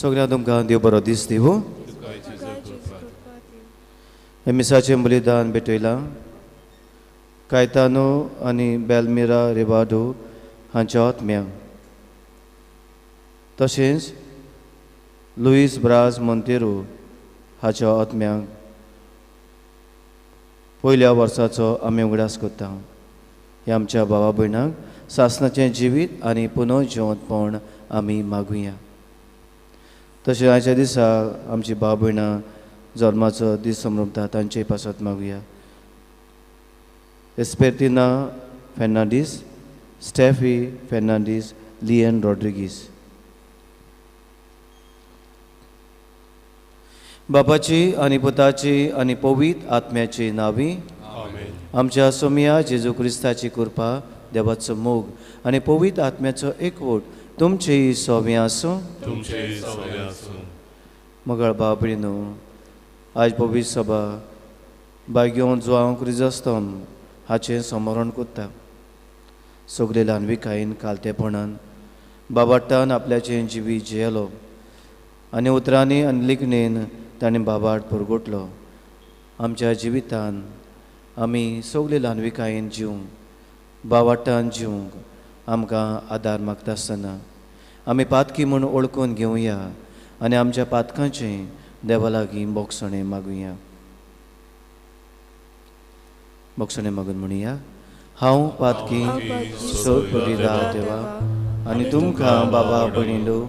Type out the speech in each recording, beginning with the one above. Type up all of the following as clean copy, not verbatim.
सगळ्या तुमकां देव बरो दीस दिवं. हे मिसाचें बलिदान भेटयलां कायतानो आनी बेलमिरा रिबाडो हांच्या आत्म्या, तशेंच लुईस ब्राज मोंतेरो हाच्या आत्म्यांक पयल्या वर्साचो आमी उगडास करता. ह्या आमच्या भावा भयणांक सासणाचें जिवीत आनी पुनः जिवंतपण आमी मागुया. तशें आयच्या दिसा आमची भाव भयणां जल्माचो दीस समृमता तांचे पासत मागुया. एस्पेर्तिना फेर्नांडीस, स्टॅफी फेर्नांडीस, लियन रॉड्रिगीस. बापाची आनी पुताची आनी पवित्र आत्म्याची नांवी आमच्या सोमया जेजू क्रिस्ताची कृपा, देवाचो मोग आनी पवित्र आत्म्याचो एकवट तुमचेय सोव्यां आसूं. मगळ भाव भयणीनो, आयज पवित्र सभा बायगेवन जुआंव क्रिजोस्तम हाचें स्मरण करता. सगळे ल्हानविकायेन कालतेपणान बाबाट्टान आपल्याचें जिवीत जियेलो आनी उतरांनी आनी लिखणेन ताणें बाबाट परगटलो. आमच्या जिवितान आमी सगळे ल्हानविकायेन जिवंक, बाबाट्टान जिवंक आमकां आदार मागता आसतना आमी पातकी म्हूण वळखून घेवया आनी आमच्या पातकांचें देवा लागीं बोगसणें मागुया. बोगसणें मागून म्हणुया, हांव पातकी सोदपदिदा देवा आनी तुमकां बाबा भयणीलो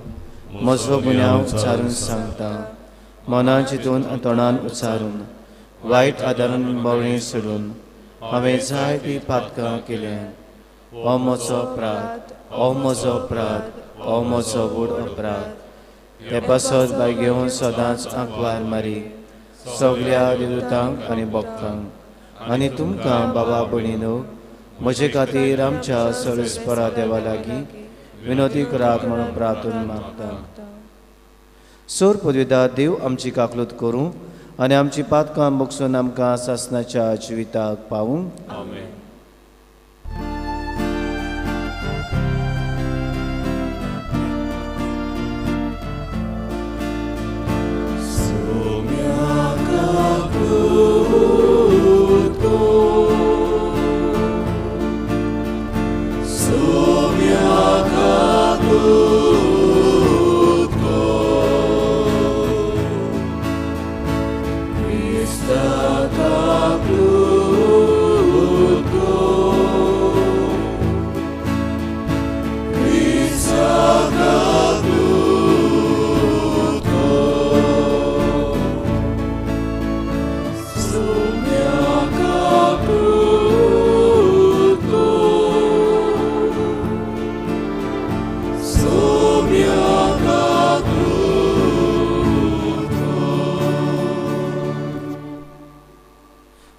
म्हजो गुन्यांव उच्चारून सांगता. मनान चिंतून आनी तोंडान उच्चारून वायट आदारान बळी सोडून हांवें जायतीं पातकां केल्यात. हो म्हजो अपराध, हो म्हजो अपराध, हो म्हजो व्हड अपराध. ते पासत बाय घेवन सदांच आंकवार मारी सगल्या देवदूतांक आनी भक्तांक आनी तुमकां बाबा भयणीनो म्हजे खातीर आमच्या सरस्परा देवा लागीं विनोदी करात म्हणून प्रार्थना मागता. सोर पदवीदार देव आमची काकलूत करूं आनी आमची पातकां बगसून आमकां सासणाच्या जिविताक पावूं.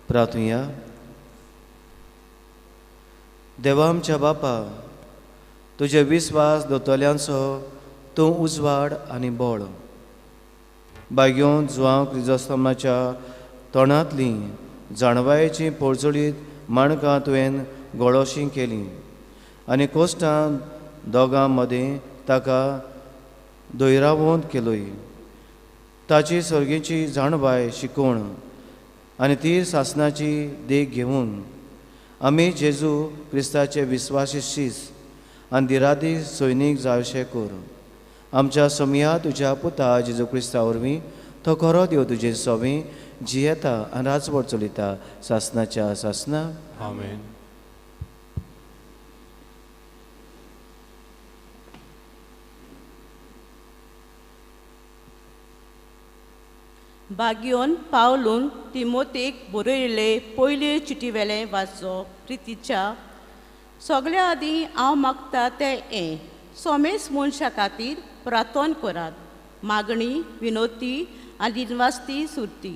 प्रार्थुया. देवा आमच्या बापा, तुजे विस्वास दोतल्यांचो तूं उजवाड आनी बळ. बायगेवन जुआंव क्रिजोस्तमाच्या तोंडांतलीं जाणवायेचीं पोळजळीत माणकां तुवें गोळोशी केलीं आनी कोश्टां दोगां मदीं ताका दोयरावंत केलोय. ताची सर्गेची जाणवाय शिकोवण आनी ती सासणाची देख घेवन आमी जेजू क्रिस्ताचे विस्वासी शीस आनी दिरादी सैनीक जावशे कर. आमच्या सोमया तुज्या पुता जेजू क्रिस्ता वरवीं तो खरो देव तुजे सोवी जियेता आनी राजवट चलयता सासणाच्या सासना. आमेन. बागियोन पावलून तिमोतेक बरयल्ले पयले चिटीवेलें वाचो. प्रितीच्या सगल्या आदीं हांव मागता तें हें, सोमेस मनशा खातीर प्रार्थन करात, मागणी विनोती आनी दिनवास्ती सुरती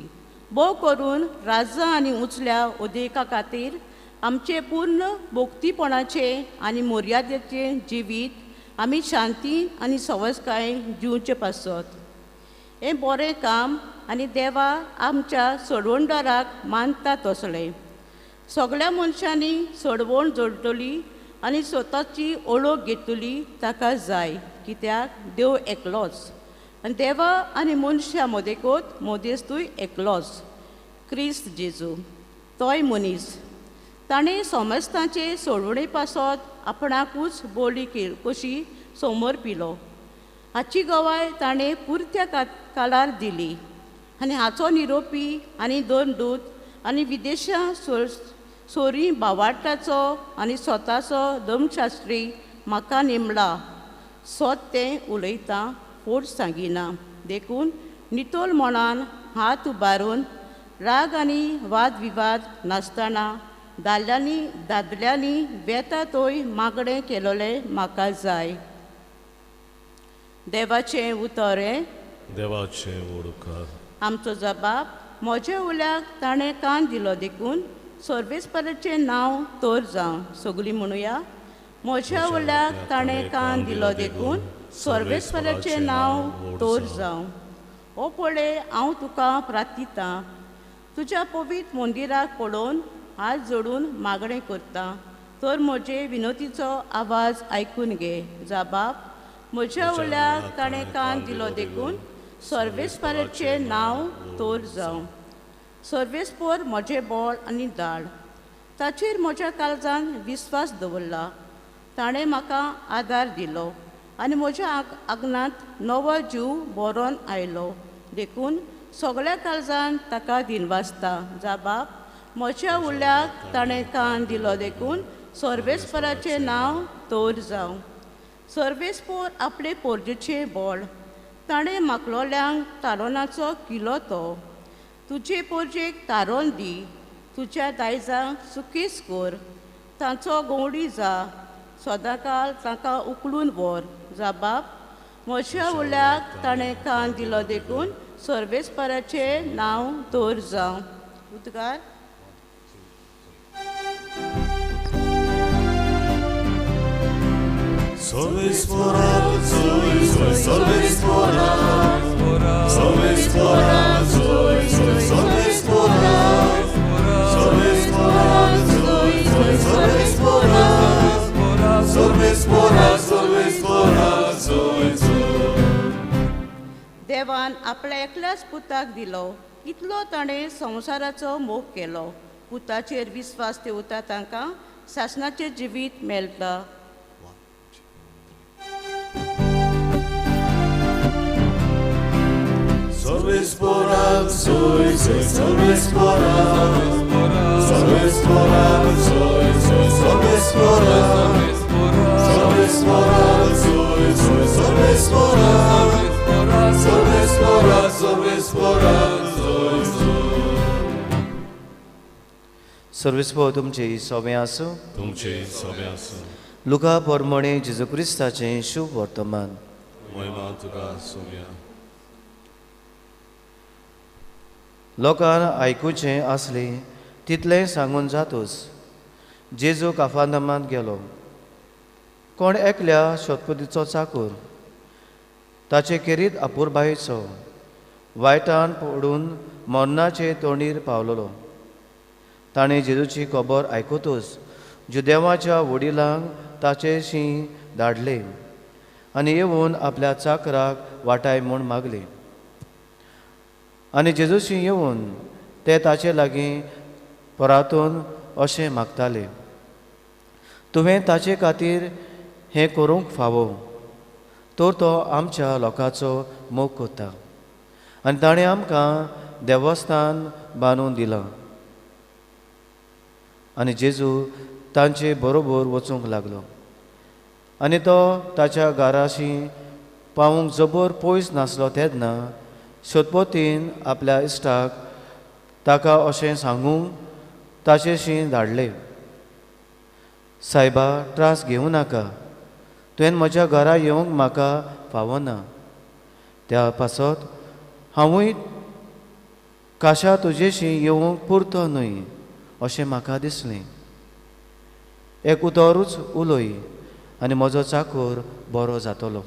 भोव करून राजा आनी उंचल्या उद्देगा खातीर आमचें पूर्ण भोक्तीपणाचें आनी मर्यादेचें जिवीत आमी शांती आनी सवसकायेन जिवचें पासत. हें बरें काम आनी देवा आमच्या सोडवणदाराक मानता तसलें सगळ्या मनशांनी सोडवण जोडटली आनी स्वताची ओळख घेतली ताका जाय, कित्याक देव एकलोच आनी देवा आनी मनशां मदेकोत मदेस्तूय एकलोच, क्रिस्त जेजू, तोय मनीस. ताणें समस्तांचे सोडवणे पासत आपणाकूच बोली कशी समर्पिलो. हाची गवाय ताणें पुरत्या कालार दिली आनी हाचो निरोपी आनी दंडूत आनी विदेशां सोरी बावाटाचो आनी स्वताचो धर्मशास्त्री म्हाका नेमला. सत तें उलयतां, फोट सांगिना. देखून नितोल मनान हात उबारून राग आनी वादविवाद नासतना दादल्यांनी दादल्यांनी वेता तोय मागणें केलोलें म्हाका जाय. देवाचें उतर हें देवाचें उपकार. आमचो जबाब म्हज्या उल्याक ताणें कान दिलो देखून सर्वेस्पराचें नांव तर जावं. सगळीं म्हणुया, म्हज्या उल्याक ताणें कान दिलो देखून सर्वेस्पराचें नांव तर जावं. ओ पळय, हांव तुका प्रार्थितां, तुज्या पवित्र मंदिराक पळोवन हात जोडून मागणें करता, तर म्हजे विनोदीचो आवाज आयकून घे. जा बाब, म्हज्या उल्याक ताणें कान दिलो देखून सर्वेस्पराचें नांव तर जावं. सर्वेस्पर म्हजें बळ आनी दाळ, ताचेर म्हज्या काळजान विस्वास दवरला. ताणें म्हाका आदार दिलो आनी म्हज्या आंगणांत नवो जीव बरोवन आयलो. देखून सगळ्या काळजान ताका दिनवासता. जा बाप, म्हज्या उल्याक ताणें कान दिलो देखून सर्वेस्पराचें नांव तर जावं. सर्वेस्पोर आपले पोरजेचें बळ, ताणें माकलोल्यांक तारोनाचो किलो तो. तुजे पोरजेक तारोन दी, तुज्या दायजांक सुखीस कर, तांचो गवडी जा, सदांकाल तांकां उखलून व्हर. जा बाप, म्हज्या उल्याक ताणें कान दिलो देखून सर्वेस्पराचें नांव तर जावं. उद्गार. देवान आपल्या एकल्याच पुताक दिलो, इतलो ताणें संवसाराचो मोग केलो. पुताचेर विस्वास ठेवता तांकां सासणाचें जिवीत मेळटा. सर्वेस्पोर तुमचे सोबें आसूं. तुमचे सोबें आसूं. लुका पोरमणे जेजू क्रिस्ताचें शुभ वर्तमान. महिमा तुका सोम्या. लोकांक आयकुचें आसलें तितलें सांगून जातूच जेजू काफानामांत गेलो. कोण एकल्या शतपदीचो चाकूर ताचे खेरीत अपुरबायेचो वायटान पडून मरणाचे तोंडीर पावलोलो. ताणें जेजूची खबर आयकतूच जुदेवाच्या वडिलांक ताचेशी धाडले आनी येवन आपल्या चाकराक वाटाय म्हूण मागले. आनी जेजूशी येवन ते ताचे लागीं परातून अशें मागताले, तुवें ताचे खातीर हें करूंक फावो, तर तो आमच्या लोकांचो मोग करता आनी ताणें आमकां देवस्थान बांदून दिलां. आनी जेजू तांचे बरोबर वचूंक लागलो आनी तो ताच्या घराशी पावूंक जबर पयस नासलो तेन्ना शतपतीन आपल्या इश्टाक ताका अशें सांगूंक ताचेशी धाडले, सायबा, त्रास घेवं नाका, तुवें म्हज्या घरा येवंक म्हाका फावना. त्या पासत हांवूय काशा तुजेशी येवंक पुरतो न्हय अशें म्हाका दिसलें. एक उतरूच उलय आनी म्हजो चाकोर बरो जातलो.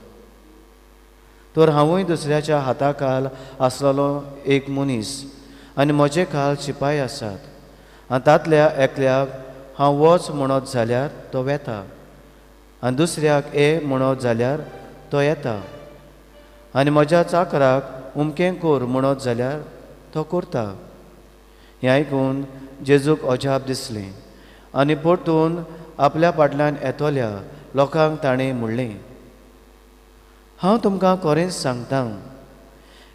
तर हांवूय दुसऱ्याच्या हाता खाल आसलेलो एक मनीस आनी म्हजे खाल शिपाय आसात आनी तांतल्या एकल्याक हांव वच म्हणत जाल्यार तो वेता आनी दुसऱ्याक ये म्हणत जाल्यार तो येता आनी म्हज्या चाकराक उमकें कोर म्हणत जाल्यार तो करता. हें आयकून जेजूक अजाप दिसलें आनी परतून आपल्या फाटल्यान येतल्या लोकांक ताणें म्हणलें, हांव तुमकां खरेंच सांगता,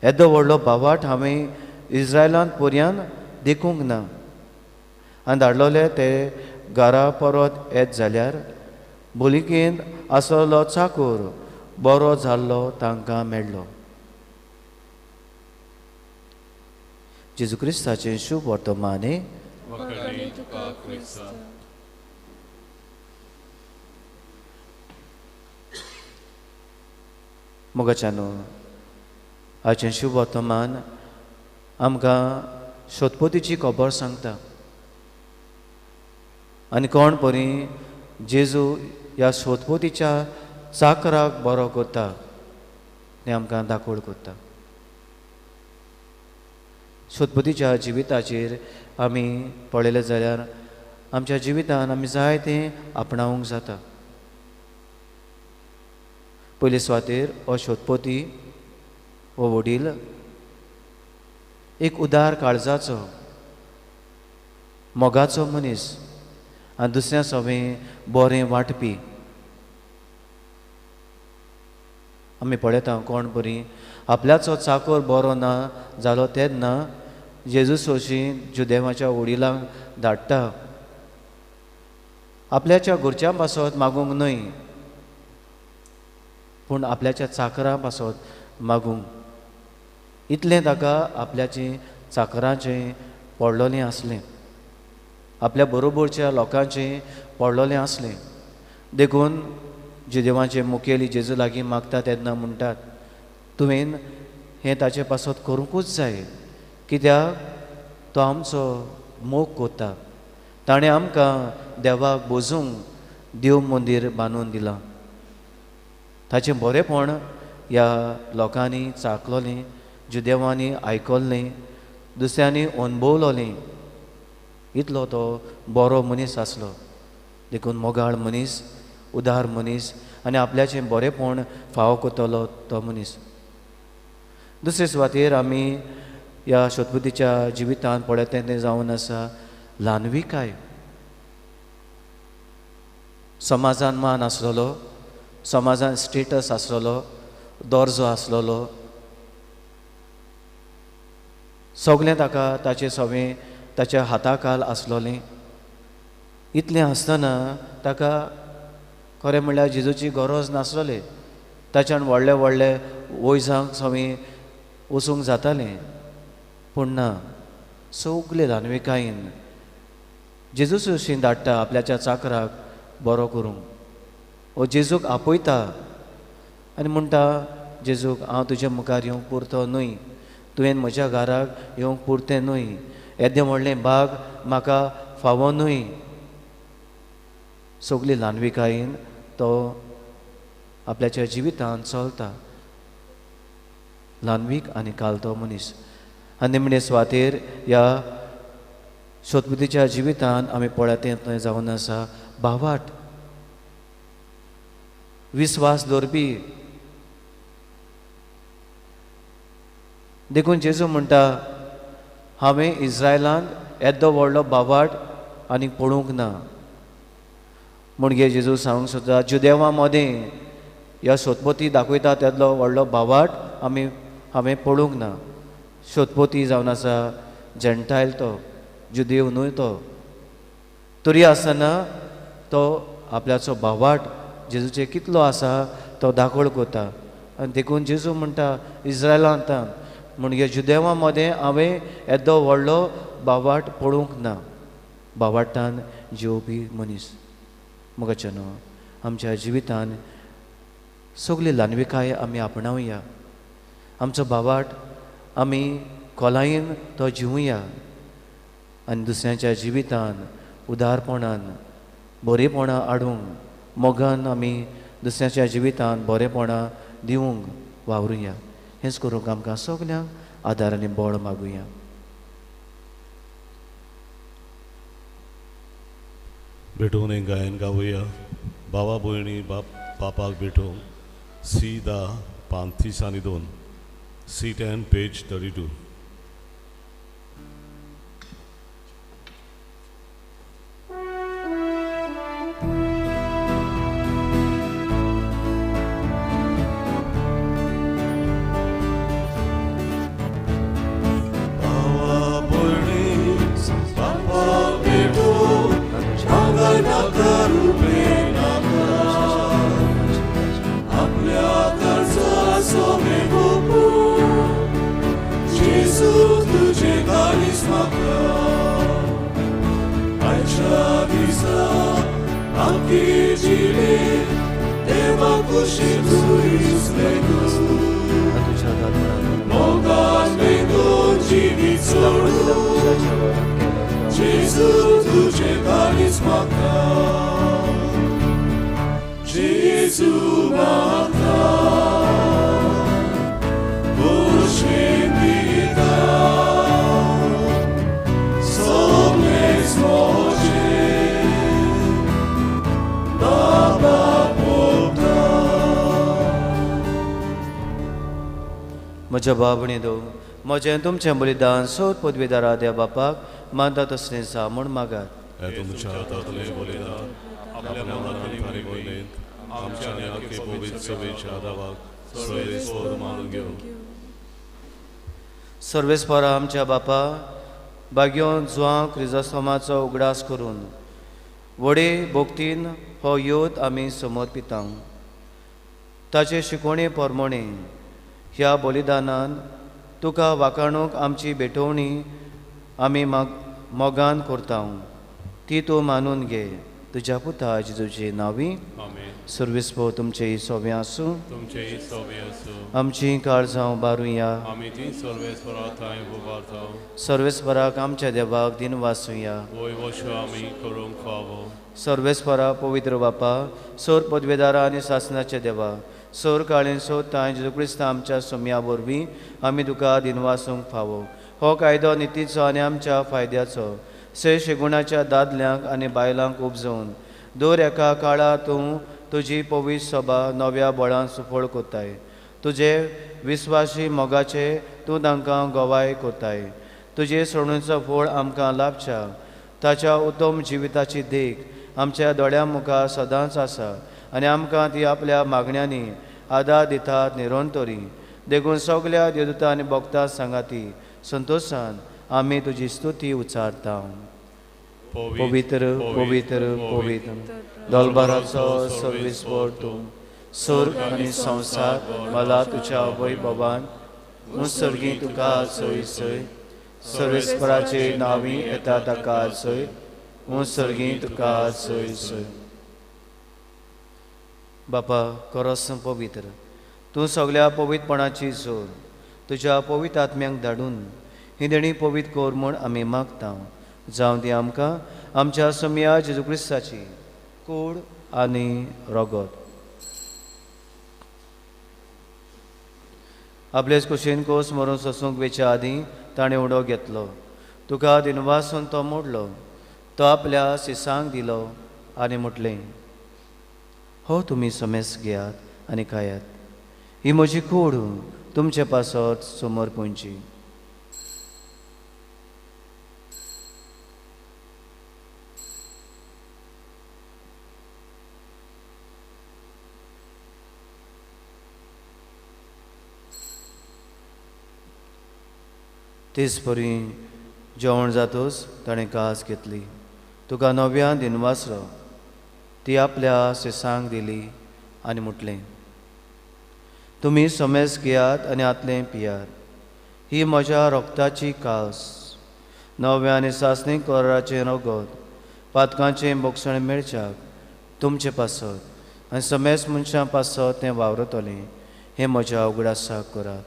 येदो व्हडलो भावाट हांवें इस्रायलांत पर्यान देखूंक ना. आनी धाडलोले ते घरा परत येत जाल्यार बोलिकेंत आसलो चाकोर बरो जाल्लो तांकां मेळ्ळो. जेजू क्रिस्ताचें शुभ वर्तमाने. मोगाच्यानो, आयचें शुभ वर्तमान आमकां शोधपोतीची खबर सांगता आनी कोण परी जेजू ह्या सोदपोतीच्या चाकराक बरो करता तें आमकां दाखोवड करता. सोदपोतीच्या जिविताचेर आमी पळयलें जाल्यार आमच्या जिवितान आमी जाय तें आपणावंक जाता. पयले सुवातेर हो सोदपोती हो वडील एक उदार काळजाचो मोगाचो मनीस आनी दुसऱ्या सवें बरें वांटपी. आमी पळयता कोण बरी आपल्याचो चाकोर बरो ना जालो तेन्ना जेजू सोशी जुदेवाच्या वडिलांक धाडटा, आपल्याच्या घरच्यां पासत मागूंक न्हय पूण आपल्याच्या चाकरां पासत मागूंक. इतलें ताका आपल्याचें चाकरांचें पडलोलें आसलें, आपल्या बरोबरच्या लोकांचें पडलोलें आसलें. देखून जुदेवाचे मुखेली जेजू लागीं मागता तेन्ना म्हणटात, तुवें हें ताचे पासत करूंकूच जाय, कित्याक तो आमचो मोग कोत्ता, ताणें आमकां देवाक बोजूंक देव मंदीर बांदून दिलां. ताचें बरेंपण ह्या लोकांनी चाखलोलें, जुदेवांनी आयकल्लें, दुसऱ्यांनी अणभवलोलें. इतलो तो बरो मनीस आसलो. देखून मोगाळ मनीस, उदार मनीस आनी आपल्याचें बरेंपण फावो करतलो तो मनीस. दुसरे सुवातेर आमी ह्या शोधबुद्धीच्या जिवितांत पळयता तें जावन आसा ल्हानविकाय. समाजान मान आसलेलो, समाजान स्टेटस आसलेलो, दर्जो आसलेलो, सगळें ताका ताचें सवें ताच्या हाताखाल आसलोलें. इतलें आसतना ताका खरें म्हणल्यार जेजूची गरज नासलोली. ताच्यान व्हडले व्हडले वयजांक सवें वचूंक जातालें, पूण ना, सगळे ल्हानविकायेन जेजू सुशीन धाडटा आपल्याच्या चाकराक बरो करूंक. हो जेजूक आपयता आनी म्हणटा, जेजूक हांव तुज्या मुखार येवंक पुरतो न्हय, तुवें म्हज्या घराक येवंक पुरतें न्हय, येदें व्हडलें बाग म्हाका फावो न्हय. सगळी ल्हानविकायेन तो आपल्याच्या जिवितांत चलता, ल्हानवीक आनी कालतो मनीस. आनी निमणे सुवातेर ह्या शोधबुद्धीच्या जिवितांत आमी पळयता तें जावन आसा भावाट, विस्वास दवरपी. देखून जेजू म्हणटा, हांवें इस्रायलांत येदो व्हडलो भावाट आनी पळोवंक ना. म्हणगे जेजू सांगूंक सोदता, जुदेवा मदें ह्या सोदपोती दाखयता तेदलो व्हडलो भावाट आमी हांवें पळोवंक ना. सोदपोती जावन आसा जेंटायल, तो जुदेव न्हय तो, तरी आसतना तो आपल्याचो भावाट जेजूचे कितलो आसा तो दाखोवड करता. आनी देखून जेजू म्हणटा इस्रायलांत म्हणजे जुदेवा मदें हांवें येदो व्हडलो भावाट पळोवंक ना. भावाटान जिवपी मनीस. मोगाच्यानो, आमच्या जिवितान सगळी ल्हानविकाय आमी आपणावया, आमचो भावाट आमी खोलायेन तो जिवया आनी दुसऱ्यांच्या जिवितान उदारपणान बरेपणां हाडूंक, मोगान आमी दुसऱ्यांच्या जिवितान बरेपणां दिवंक वावरुया. हेंच करूंक आमकां सगल्यांक आदार आनी बळ मागुया. भेटून एक गायन गावया. भावा भयणी बाप पापाक भेटूंक सीदा पान 32, C10 page 32. म्हज्या बाबणी दो म्हजें तुमचें बलिदान सोद पदवीदारा देव बापाक मानता तसलें जा म्हूण मागात. तुमच्या हातांतलें बलिदान आपल्या मनांतली फारीक आमच्या आनी पवित्र सभेच्या देवाक सर्वेस्पर मानून घेवं. सर्वेस्परा आमच्या बापा बाग्योन जुआंव क्रिजोस्तमाचो उगडास करून व्हडे भक्तीन हो योत आमी समर्पिता. ताचे शिकवणे परमणे ह्या बलिदानान तुका वाखाणूंक आमची भेटवणी आमी मोगान करता, ती तूं मानून घे. तुज्या पुता जेजूचे नांवी. सर्वेस्पर तुमचें सोबें आसूं. आमची काळजां बारुया. सर्वेस्पराक आमच्या देवाक दिनवासुया. सर्वेस्परा पवित्र बापा, सोर पदवेदारा आनी सासनाच्या देवा, सोर काळीन सोद जेजू क्रिस्त आमच्या सोम्या वरवीं आमी तुका दिनवासूंक फावो. हो कायदो नितीचो आनी आमच्या फायद्याचो श्रेश्ठ गुणाच्या दादल्यांक आनी बायलांक उपजोवन दर एका काळार तूं तुजी पवित्र सभा नव्या बळान सुफळ कोत्ताय. तुजे विस्वासी मोगाचे तूं तांकां गवाय कोत्ताय. तुजे सोडणेचो फळ आमकां लाभच्या ताच्या उत्तम जिविताची देख आमच्या दोळ्यां मुखार सदांच आसा आनी आमकां ती आपल्या मागण्यांनी आदार दितात निरंतरी. देखून सगल्या देवदूता आनी भक्ता सांगाती संतोशान आमी तुजी स्तुती उच्चारता. पवित्र पवित्र पवित्र दलबाराचो सर्वेस्पर तूं, स्वर्ग आनी संवसार मला तुज्या वैभवान उत्सर्गी तुका सोय सोय. सर्वेस्पराचे नांवी येता ताका सोय, उत्सर्गी तुका सोय सोय. बापा करस पवित्र तूं सगल्या पवित्रपणाची जोर तुज्या पवित्र आत्म्यांक धाडून ही देणी पवित्र कर म्हूण आमी मागता. जावं ती आमकां आमच्या सोमया जेजू क्रिस्ताची कूड आनी रगत. आपलेच कुशीन कोस मरून सोसूंक वेच्या आदीं ताणें उडो घेतलो, तुका दिनवासून तो मोडलो, तो आपल्या सिसांक दिलो आनी म्हटलें, हो तुमी समेस घेयात आनी खायात, ही म्हजी कूड तुमचे पासत समर्पणची. तेच परी जेवण जातूच ताणें कास घेतली, तुका नव्यान दिनवासलो, ती आपल्या सिसांक दिली आनी म्हटलें, तुमी समेस घेयात आनी आतलें पियात, ही म्हज्या रक्ताची कास, नव्या आनी सासणी कराराचें रगत, पातकांचें बोगसण मेळच्याक तुमचे पासत आनी समेस मनशां पासत तें वावरतलें, हें म्हज्या उगडासाक करात.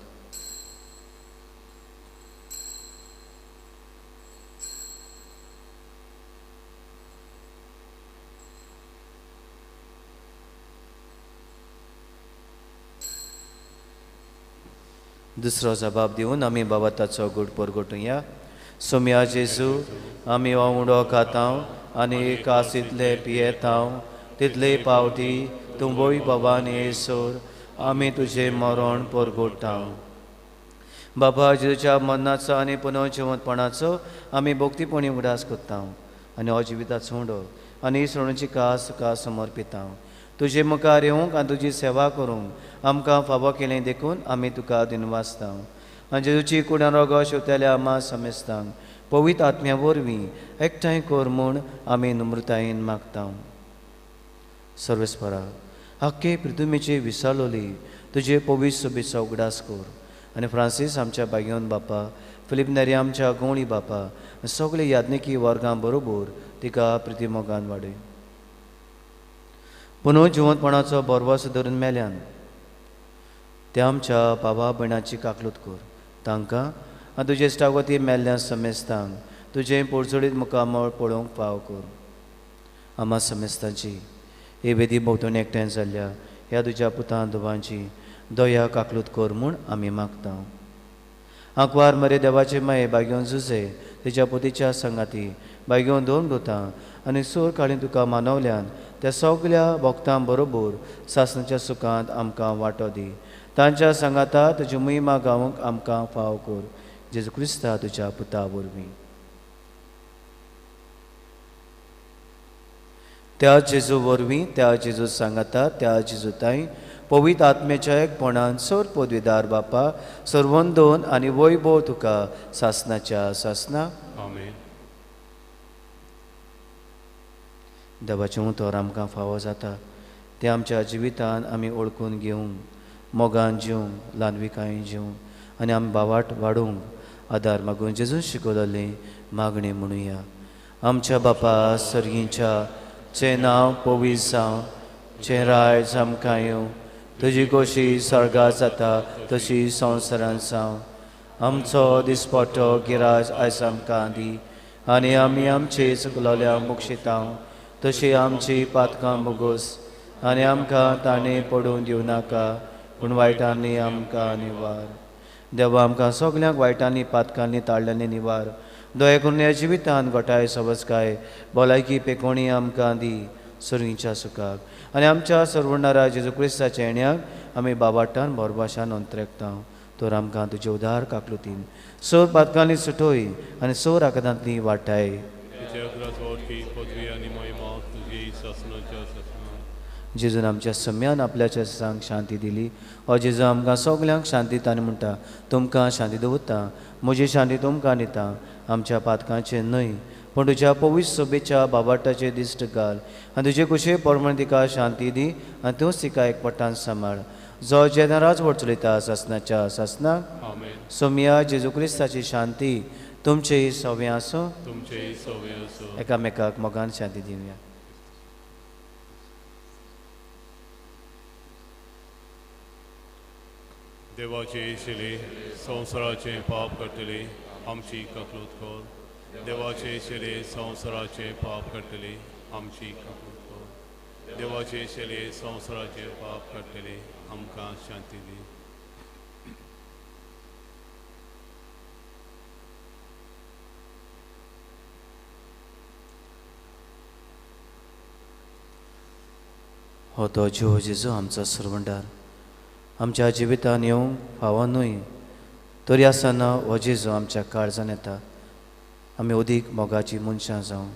दुसरो जबाब दिवन आमी बाबा ताचो गूट परगटुया. सोम्या जेजू, आमी हो उडो खातांव आनी कास इतले पियेतांव तितले पावटी तूं वय बाबान येसर आमी तुजें मरण परगोडटा. बाबा जेजूच्या मरणाचो आनी पुनर्जिवंतपणाचो आमी भक्तीपणी उगडास करता आनी हो जिविताचो उंडो आनी सणूची कास तुका समर्पिता. तुजे मुखार येवंक आनी तुजी सेवा करूंक आमकां फावो केलें देखून आमी तुका दिनवासता. आनी जेजूची कुडान रोगो शेवतेल्या आमा समेस्तांक पवित्र आत्म्या वरवीं एकठांय कर म्हूण आमी नम्रतायेन मागता. सर्वेस्परा आख्खे पृथ्वीचे विसालोली तुजे पवित्र सोबेचो उगडास कर आनी फ्रांसीस आमच्या बागेवन बापा, फिलीप नेरी आमच्या गवळी बापा, सगळे याज्ञिकी वर्गां बरोबर तिका प्रितीमोगान वाडय. पुनः जिवंतपणाचो बरवस धरून मेल्यान त्या आमच्या बाबा भयणाची काकलूत कर. तांकां आनी तुजे इश्टागती मेल्ल्या समेस्तांक तुजें पोरचोडीत मुखामळ पळोवंक फाव कर. आमा समेस्तांची हे वेदी भोंवतणी एकठांय जाल्ल्या ह्या तुज्या पुतां धुवांची दया काकलूत कर म्हूण आमी मागता. आंकवार मरे देवाचे माये बागेवन जुजे तेच्या पोतीच्या संगाती बागेवन दोन दोतां आनी सोर काळी तुका मानवल्यान त्या सगल्या भक्तां बरोबर सासणाच्या सुखांत आमकां वांटो दी. तांच्या सांगाता तुजी महिमा गावंक आमकां फाव कर. जेजू क्रिस्ता तुज्या पुता वरवीं. त्या जेजू वरवीं, त्या जेजू सांगाता, त्या जेजू ताई पवित्र आत्म्याच्या एकपणान सोर पदवीदार बापा सर्वंदोन आनी वैभव तुका सासनाच्या सासना. आमेन. देवाचें उतर आमकां फावो जाता तें आमच्या जिवितान आमी ओळखून घेवंक, मोगान जिवंक, ल्हानविकायेन जिवंक आनी आमी बावाट वाडोवंक आदार मागून जेजून शिकयलें मागणें म्हणुया. आमच्या बापा सर्गींच्या, चें नांव पवित्र जावं, चें रायज आमकां येवं, तुजी खोशी स्वर्गात जाता तशी संवसारांत जावं. आमचो दिसपट्टो गिराज आयज आमकां दी आनी आमी आमचे चुकलोल्या मुक्षितां तशी आमची पातकां मुगोस आनी आमकां ताणें पडून दिवं नाका पूण वायटांनी आमकां निवार. देवा आमकां सगल्यांक वायटांनी पातकांनी ताळ्यांनी निवार. दया करून ह्या जिवितान घटाय सवसकाय भलायकी पेकोणी आमकां दी सर्गीच्या सुखाक आनी आमच्या सर्वणारा जेजू क्रिस्ताच्या येण्याक आमी बाबाटान भरभाशान अंतरेकता. तर आमकां तुजे उदार काकलुतीन सोर पातकांनी सुटोय आनी सोर आकादांतली वाटाय. जेजून आमच्या सम्यान आपल्याच्या सांग शांती दिली. हो जेजू आमकां सगल्यांक शांती ताणें म्हणटा, तुमकां शांती दवरता, म्हजी शांती तुमकां दिता, आमच्या पातकांचें न्हय पूण तुज्या पवित्र सोबेच्या बाबाटाचें दिश्ट घाल आनी तुजे कुशे प्रमाण तिका शांती दी आनी तूंच तिका एकपटान सांबाळ. जो जेन्ना राजवट चलयता सासनाच्या सासनाक. सोमया जेजू क्रिस्ताची शांती तुमचेय सवें आसूं. एकामेकाक मोगान शांती दिवया. देवाचे शिले संवसाराचें पाप करतले आमची काकलूत कर. देवाचे शिले संवसाराचें पाप करतले आमची काकलूत कर. देवाचे शिले संवसाराचें पाप करतले आमकां शांती दी. हो तो जीव जेजू आमचो सर्वंडार आमच्या जिवितान येवंक फावो न्हय तरी आसतना हो जेजू आमच्या काळजान येता. आमी अदीक मोगाची मनशां जावं,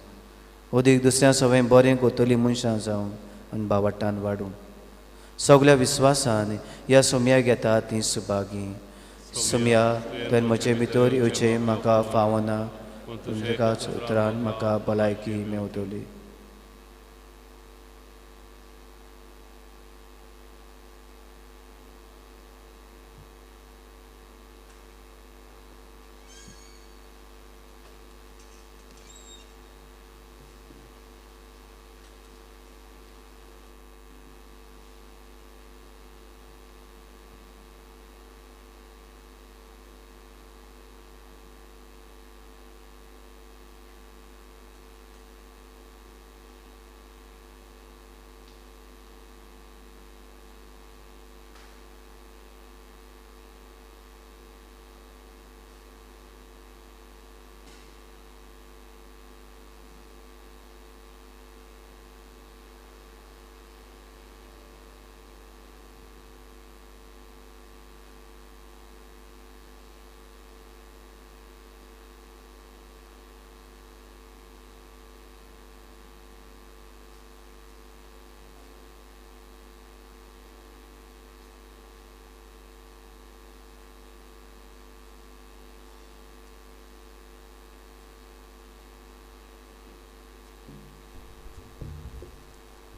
अदीक दुसऱ्या सवंय बरें करतलीं मनशां जावं आनी बावाटान वाडूं. सगल्या विस्वासान ह्या सोमया घेता तीं सुभागी. सोमया तुवें म्हजे भितर येवचें म्हाका फावना, तुमच्या उतरान म्हाका भलायकी मेवतली.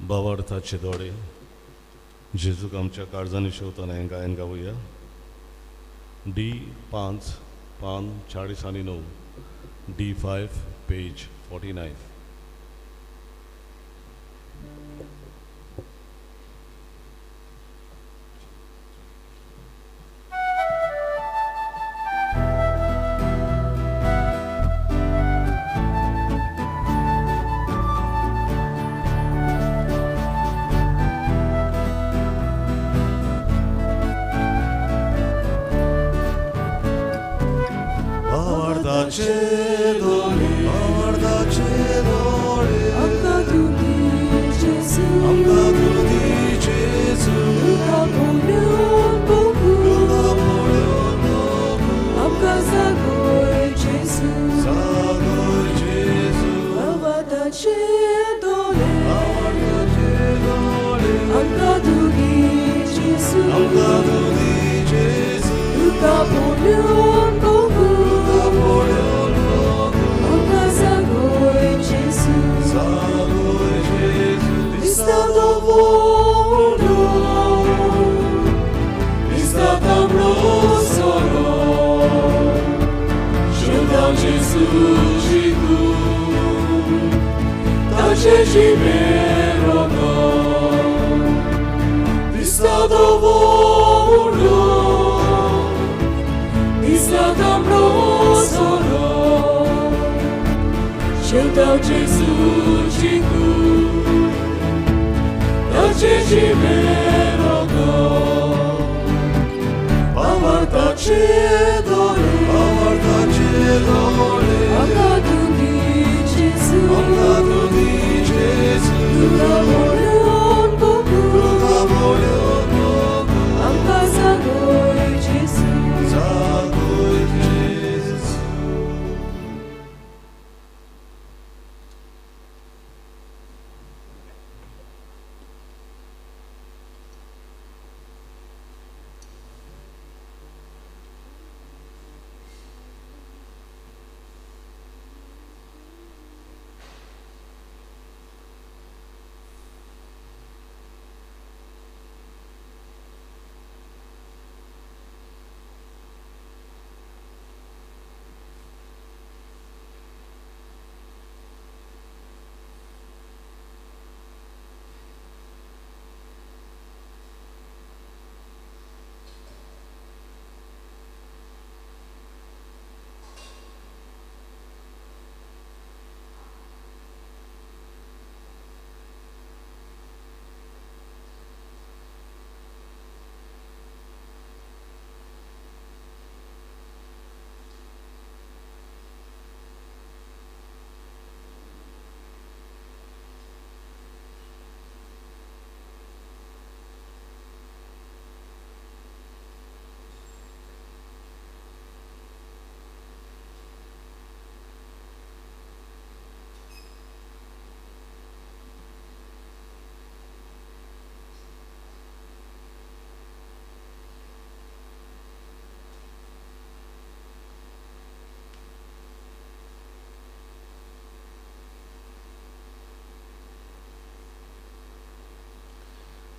भावार्थाचे दोळे जेजूक आमच्या काळजांनी शेवतना हें गायन गावया. डी 5 पान 40 आनी 9, डी 5 पेज 49.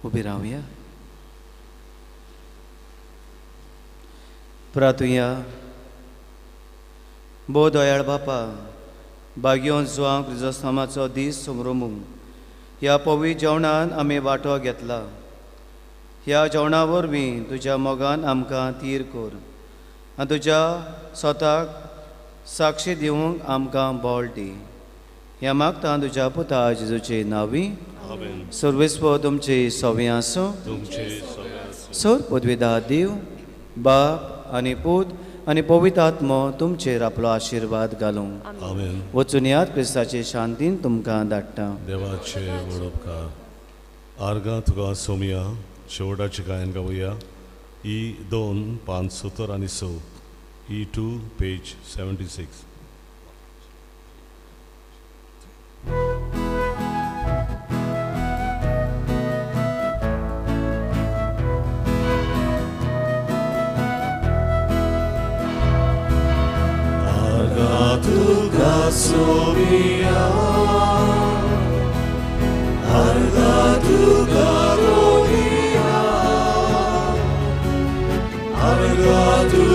उबी रावया. प्रातुया भोव दयाळ बापा, बागयोन जुवांव क्रिजोस्तमाचो दीस समरोमू ह्या पवित्र जेवणान आमी वांटो घेतला. ह्या जेवणा वरवीं तुज्या मोगान आमकां तीर कर आनी तुज्या स्वताक साक्षी दिवंक आमकां बळ दी. ह्या मागता तुज्या पुता जेजूचे नांवी. सर्वेस्व तुमचे सवे आसूं. सर पदवेदा देव बाप आनी पूत आनी पवित्र आत्मो तुमचेर आपलो आशिर्वाद घालूं. वचून याद क्रिस्ताचे शांतीन तुमकां धाडटा. देवाचे व्हड उपकार. आर्गां तुका सोमया शेवटाचे गायन गावया. ई 2 पान 70 आनी 6, ई 2 पेज 76. Tuka somia, arga तुका कोनिया, आमकां तुका.